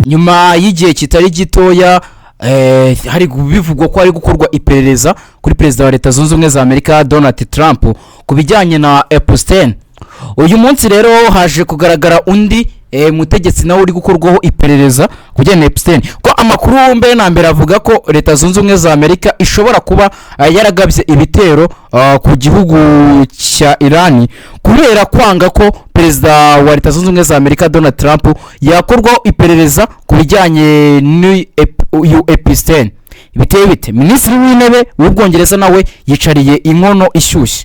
Nyuma y'igihe kitari gitoya hari bivugwa ko hari gukorwa iperereza kuri Perezida wa Leta Zunze Ubumwe za Amerika Donald Trump ku bijyanye na Epstein, uyu munsi rero haje kugaragara undi mutegetsi nawe uri gukorwaho iperereza ku bijyanye na Epstein, ko amakuru mbere na mbere avuga ko Leta Zunze Ubumwe za Amerika ishobora kuba yaragabye ibitero ku gihugu cya Irani kubera kwanga ko Perezida wa Leta Zunze Ubumwe za Amerika Donald Trump yakorwaho iperereza ku bijyanye n'uyu Epstein. Biteye bite? Minisitiri w'Intebe w'Ubwongereza nawe yicariye inkono ishyushye.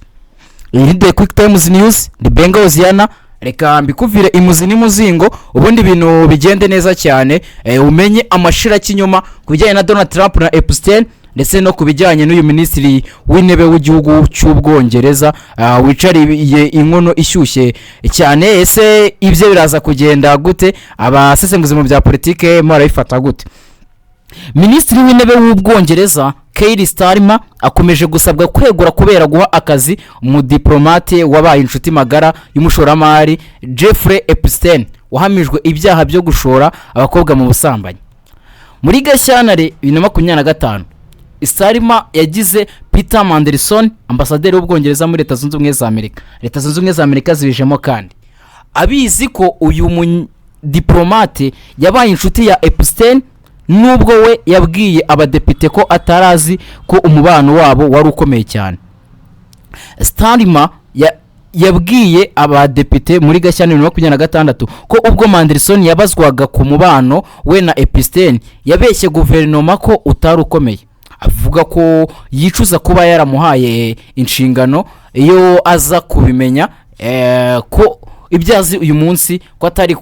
Iyi ni The Quick Times News, ni Benga Hoziyana. Reka mbikuvire imuzi n'imuzingo, ubundi ibintu bigende neza cyane, umenye amashirakinyoma ku bijyanye na Donald Trump na Epstein, ndetse no ku bijyanye n'uyu Minisitiri w'Intebe w'igihugu cy'Ubwongereza wicariye inkono ishyushye cyane. Ese ibyo biraza kugenda gute? Abasesenguzi mu bya politike murabifata gute? Minisitiri w'Intebe w'Ubwongereza Keir Starmer akomeje gusabwa kwegura kubera guha akazi umudiplomate wabaye inshuti magara y'umushoramari Jeffrey Epstein, wahamijwe ibyaha byo gushora abakobwa mu busambanyi. Muri Gashyantare 2025, Starmer yagize Peter Mandelson ambasaderi w'Ubwongereza muri Leta Zunze Ubumwe za Amerika. Leta Zunze Ubumwe za Amerika zibijemo kandi abizi ko uyu mudiplomate yabaye inshuti ya Epstein, nubwo we yabwiye abadepite ko atarazi ko umubano wabo wari ukomeye cyane. Starmer yabwiye abadepite muri Gashyantare 2026 ko ubwo Mandelson yabazwaga ku mubano we na Epstein, yabeshye guverinoma ko utari ukomeye, avuga ko yicuza kuba yaramuhaye inshingano iyo aza kubimenya ko ibyo azi uyu munsi ko atari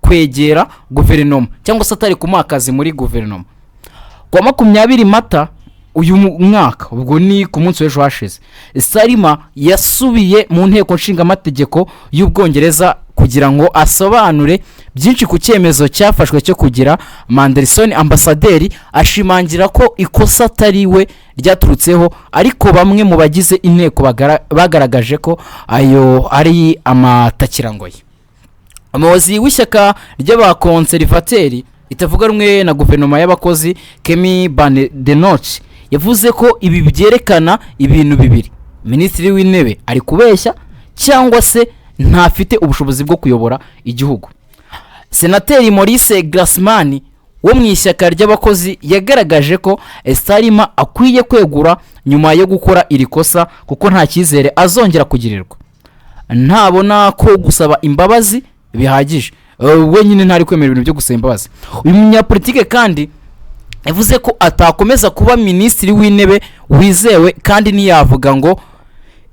kwegera guverinoma cyangwa se atari kumuha akazi muri guverinoma. Ku wa 20 Mata uyu mwaka, ubwo ni ku munsi w'ejo hashize, Starmer yasubiye mu Nteko Nshingamategeko y'Ubwongereza kugira ngo asobanure byinshi ku cyemezo cyafashwe cyo kugira Mandelson ambasaderi, ashimangira ko ikosa atari we ryaturutseho, ariko bamwe mu bagize inteko bagaragaje ko ayo ari amatakirangoyi. Umuyobozi w'ishyaka ry'Abakonserivateri itavuga rumwe na guverinoma y'Abakozi, Kemi Badenoch, yavuze ko ibi byerekana ibintu bibiri: Minisitiri w'Intebe ari kubeshya cyangwa se ntafite ubushobozi bwo kuyobora igihugu. Senateri Maurice Glasman wo mu ishyaka ry'Abakozi yagaragaje ko Starmer akwiye kwegura nyuma yo gukora iri kosa, kuko nta cyizere azongera kugirirwa ntabona ko gusaba imbabazi bihagije. We nyine ntari kwemera ibintu byo gusaba imbabazi. Uyu munyapolitike kandi yavuze ko atakomeza kuba Minisitiri w'Intebe wizewe kandi ntiyavuga ngo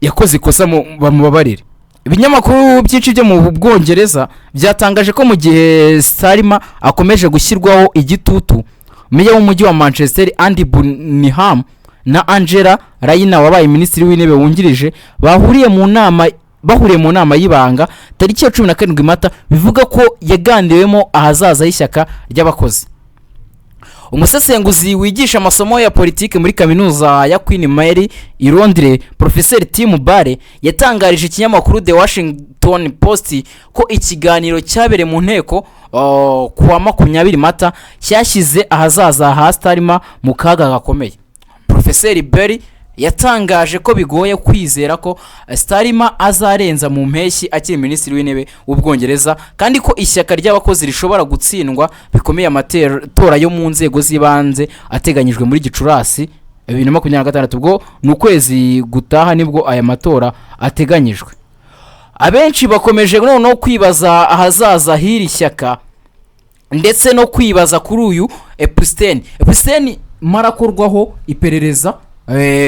yakoze ikosa bamubabarire. Ibinyamakuru byinshi byo mu Bwongereza byatangaje ko mu gihe Starmer akomeje gushyirwaho igitutu, Meya w'umujyi wa Manchester Andy Burnham na Angela Rayner wabaye Minisitiri w'Intebe wungirije bahuriye mu nama y'ibanga tariki ya 17 Mata, bivuga ko yaganiriwemo ahazaza h'ishyaka ry'Abakozi. Umusesenguzi wigisha amasomo ya politiki muri Kaminuza ya Queen Mary i Londres, Professor Tim Barr, yatangarije ikinyamakuru The Washington Post ko ikiganiro cyabereye mu nteko ku wa 20 Mata cyashyize ahazaza ha Starmer mu kaga gakomeye. Professor Barr yatangaje ko bigoye kwizera ko Starmer azarenza mu mpeshyi akiri Minisitiri w'Intebe w'Ubwongereza, kandi ko ishyaka ry'Abakozi rishobora gutsindwa bikomeye amatora yo mu nzego z'ibanze ateganyijwe muri Gicurasi 2026. Ubwo ni ukwezi gutaha nibwo aya matora ateganyijwe. Abenshi bakomeje noneho kwibaza ahazaza h'iri shyaka, ndetse no kwibaza kuri uyu Epstein. Epstein marakorwaho iperereza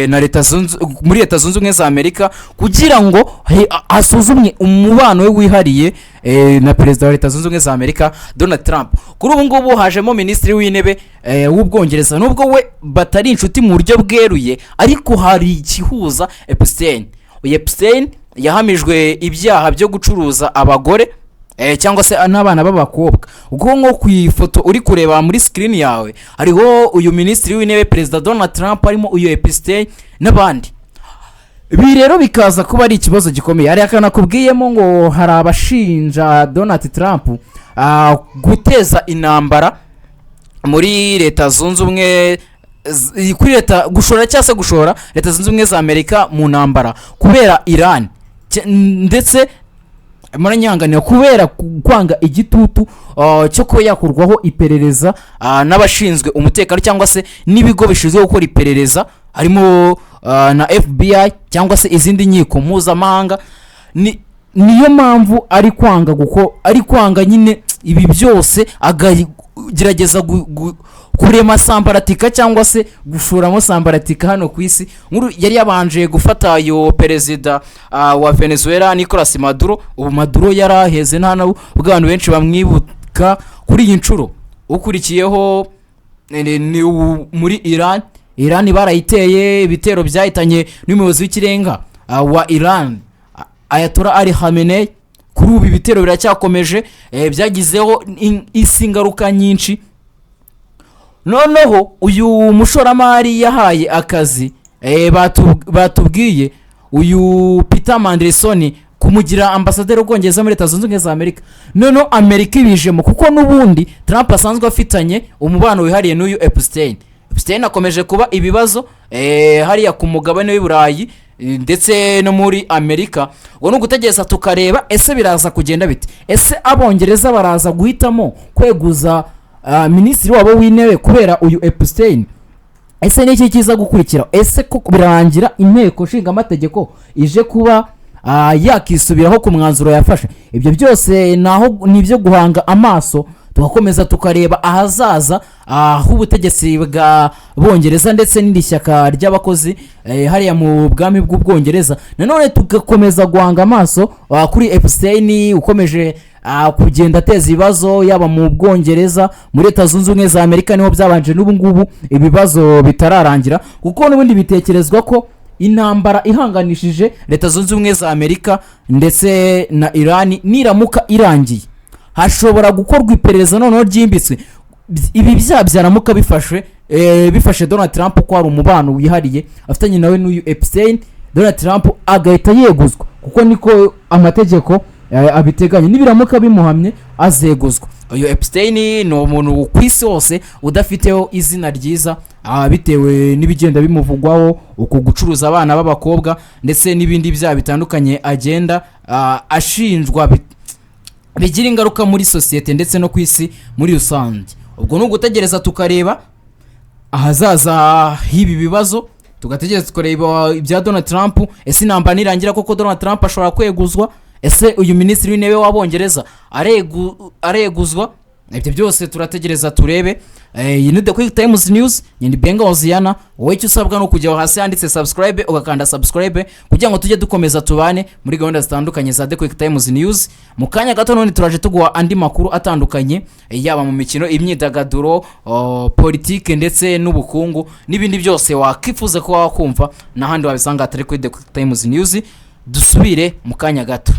na leta zunze muri Leta Zunze Ubumwe za Amerika kugira ngo hasuzumwe umubano we wihariye na Perezida wa Leta Zunze Ubumwe za Amerika Donald Trump. Kuri ubu ngubu hajemo Minisitiri w'Intebe w'Ubwongereza. Nubwo we batari inshuti mu buryo bweruye, ariko hari ikihuza Epstein. Uyu Epstein yahamijwe ibyaha byo gucuruza abagore cyangwa se n'abana b'abakobwa. Ubwo nko ku ifoto uri kureba muri screen yawe hariho uyu Minisitiri w'Intebe, Perezida Donald Trump, harimo uyu Epstein n'abandi. Ibi rero bikaza kuba ari ikibazo gikomeye. Hari akantu nakubwiyemo ngo hari abashinja Donald Trump guteza intambara muri Leta Zunze Ubumwe kuri leta, gushora cyangwa se gushora Leta Zunze Ubumwe za Amerika mu ntambara kubera Iran, ndetse muranyihanganira, kubera kwanga igitutu cyo kuba yakurwaho iperereza n'abashinzwe umutekano cyangwa se n'ibigo bishinzwe gukora iperereza, harimo na FBI cyangwa se izindi nkiko mpuzamahanga. Niyo mpamvu ari kwanga guko ari kwanga nyine ibi byose, akagerageza kurema sambaratika cyangwa se gushoramo sambaratika hano ku isi. Nkuru yari yabanje gufata uyu perezida wa Venezuela, Nicolas Maduro. Ubu Maduro yaraheze, nta nubwo abantu benshi bamwibuka. Kuri iyi nshuro ukurikiyeho ni muri Iran. Iran barayiteye ibitero byahitanye n'umuyobozi w'ikirenga wa Iran, Ayatollah Ali Khamenei. Kuri ubu ibitero biracyakomeje, byagizeho isi ingaruka nyinshi. Noneho uyu mushoramari yahaye akazi, batubwiye uyu Peter Mandelson, kumugira ambasaderi w'Ubwongereza muri Leta Zunze Ubumwe za Amerika. Noneho Amerika ibijemo kuko n'ubundi Trump asanzwe afitanye umubano wihariye n'uyu Epstein. Epstein akomeje kuba ibibazo hariya ku mugabane w'i Burayi, ndetse no muri Amerika. Ubwo ni ugutegereza tukareba ese biraza kugenda bite? Ese Abongereza baraza guhitamo kweguza minisitiri wabo w'intebe kubera uyu Epstein? Ese ni iki kiza gukurikira? Ese ko birangira inteko nshingamategeko ije kuba yakisubiraho ku mwanzuro yafashe? Ibyo byose naho ni ibyo guhanga amaso, tugakomeza tukareba ahazaza h'ubutegetsi bwa Bongereza ndetse n'iri shyaka ry'abakozi hariya mu bwami bw'Ubwongereza. Nanone tugakomeza guhanga amaso kuri Epstein ukomeje kugenda ateza ibibazo, yaba mu Bwongereza, muri Leta Zunze Ubumwe za Amerika niho byabanje, n'ubu ngubu ibibazo bitararangira, kuko n'ubundi bitekerezwa ko intambara ihanganishije Leta Zunze Ubumwe za Amerika ndetse na Irani niramuka irangiye, hashobora gukorwa iperereza noneho ryimbitse. Ibi byaha byaramuka bifashe Donald Trump ko hari umubano wihariye afitanye nawe n'uyu Epstein, Donald Trump agahita yeguzwa, kuko niko amategeko abiteganya. Nibiramuka bimuhamye, azeguzwa. Uyu Epstein ni umuntu ku isi hose udafiteho izina ryiza, bitewe n'ibigenda bimuvugwaho, uku gucuruza abana b'abakobwa ndetse n'ibindi byaha bitandukanye agenda ashinjwa bigira ingaruka muri sosiyete ndetse no ku isi muri rusange. Ubwo ni ugutegereza tukareba ahazaza h'ibi bibazo, tugategereza tukareba ibya Donald Trump. Ese intambara nirangira koko Donald Trump ashobora kweguzwa? Ese uyu minisitiri w'intebe w'Abongereza areguzwa? Ibyo byose turategereza turebe. Iyi ni The Quick Times News, ni Benga Hoziyana. Wowe icyo usabwa ni ukujya aho hasi handitse subscribe, ugakanda subscribe kugira ngo tujye dukomeza tubane muri gahunda zitandukanye za The Quick Times News. Mu kanya gato none turaje tuguha andi makuru atandukanye, yaba mu mikino, imyidagaduro, politike ndetse n'ubukungu n'ibindi byose wakwifuza kuba wakumva n'ahandi wabisanga hatari kuri The Quick Times News. Dusubire mu kanya gato.